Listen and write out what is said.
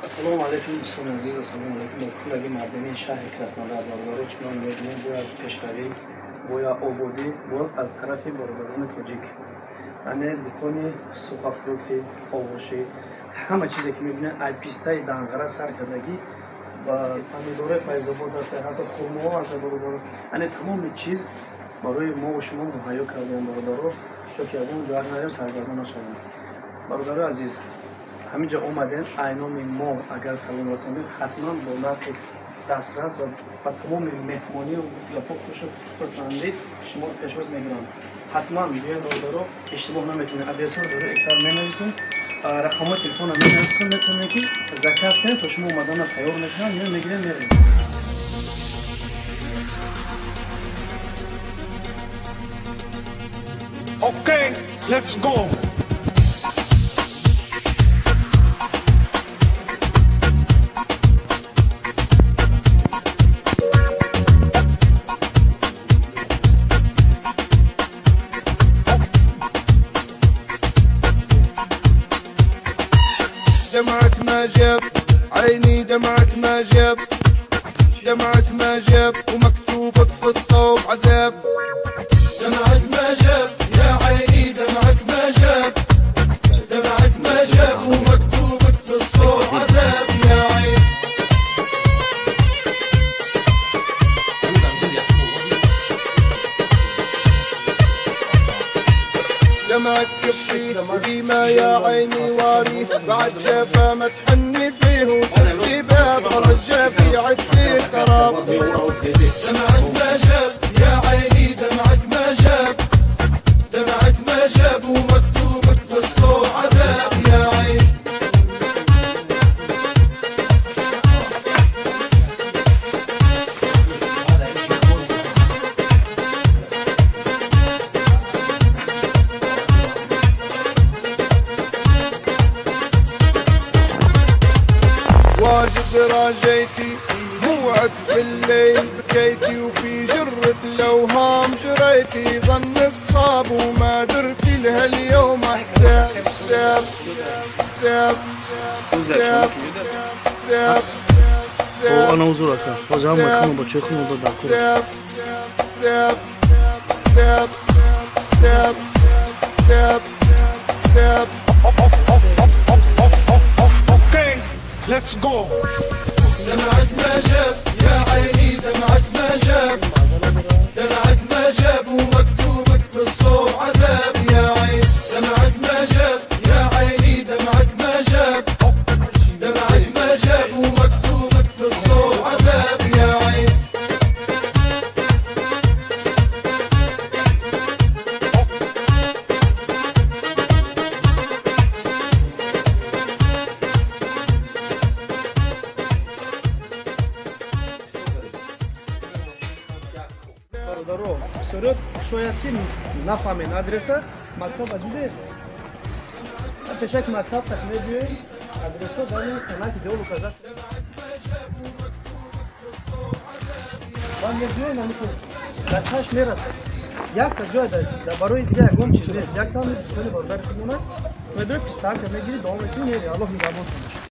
Ассалому алайкум, дӯстони азиз, ассалому алайкум ба куллаги мардуми шаҳри Краснодар. Бародаро, чунон мебинем, бояд пешравӣ, бояд ободӣ, бояд аз тарафи бародарони тоҷик. Яъне дукони сухофрукти, овошӣ, ҳама чизе ки мебинед, ай пистаи данғара сар кардагӣ ба помидори Файзобод аст, ҳатто хурмоҳо аст, бародаро. Яъне тамоми чиз барои мо шумо муҳайё кардем, бародаро, чунки ягон ҷо нарем, саргардон нашавем. Бародарои азиз, ҳамин ҷо омадем, айноми мо агар салом расонем, ҳатман бо нархи дастрас ва ба тамоми меҳмонию гапо хушу хурсандӣ шуморо пешвоз мегиранд. Ҳатман биёед, бародаро, иштибоҳ наметавонед. Адресҳоро дар экран менависем, рақамҳои телефонро менависем, метавонед ки заказ кунед, то шумо омадана тайёр мекунанд, меоем, мегирем, мерем. Okay, let's go. دمعك ما جاب عيني، دمعك ما جاب، دمعك ما جاب، ومكتوبك في الصوب عذاب. دمعك ما جاب يا عيني، دمعك ما جاب، دمعك ما جاب، ومكتوبك في الصوب عذاب يا عيني. دمعك يبكي وديما يا عيني واري، بعد جافا ما تحني فيه، وسدي باب رجا في عدي خراب. دمعك ما جاب يا عيني، دمعك ما جاب، دمعك ما جاب، ومكتوبك في الصور عذاب يا عيني. واجد راجيتي موعد في الليل بكيتي، وفي جرة الأوهام جريتي، ظنك خاب وما درتي لهاليوم حساب. حساب حساب حساب حساب. حساب حساب حساب حساب حساب. Let's go. دمعك ما جاب يا عيني، دمعك ما جاب، دمعك ما جاب، ومكتوبك في الصور عذاب يا عيني. دمعك ما جاب يا عيني، دمعك ما جاب، دمعك ما جاب، ومكتوبك في الصور عذاب يا عيني. Бародаро, бисёриёт шояд ки нафаҳмед адреса, мактаба дидед, пешак мактаб так мебиёед, адреса дар канаки деол указат ва мебиёед, дар чашм мерасад. Якта ҷой барои дига ягон чиз нест, якта дӯстони бародари худмона медои пистака мегири, давом мекунӣ, мери. Аллоҳ нигаҳбонтон бошад.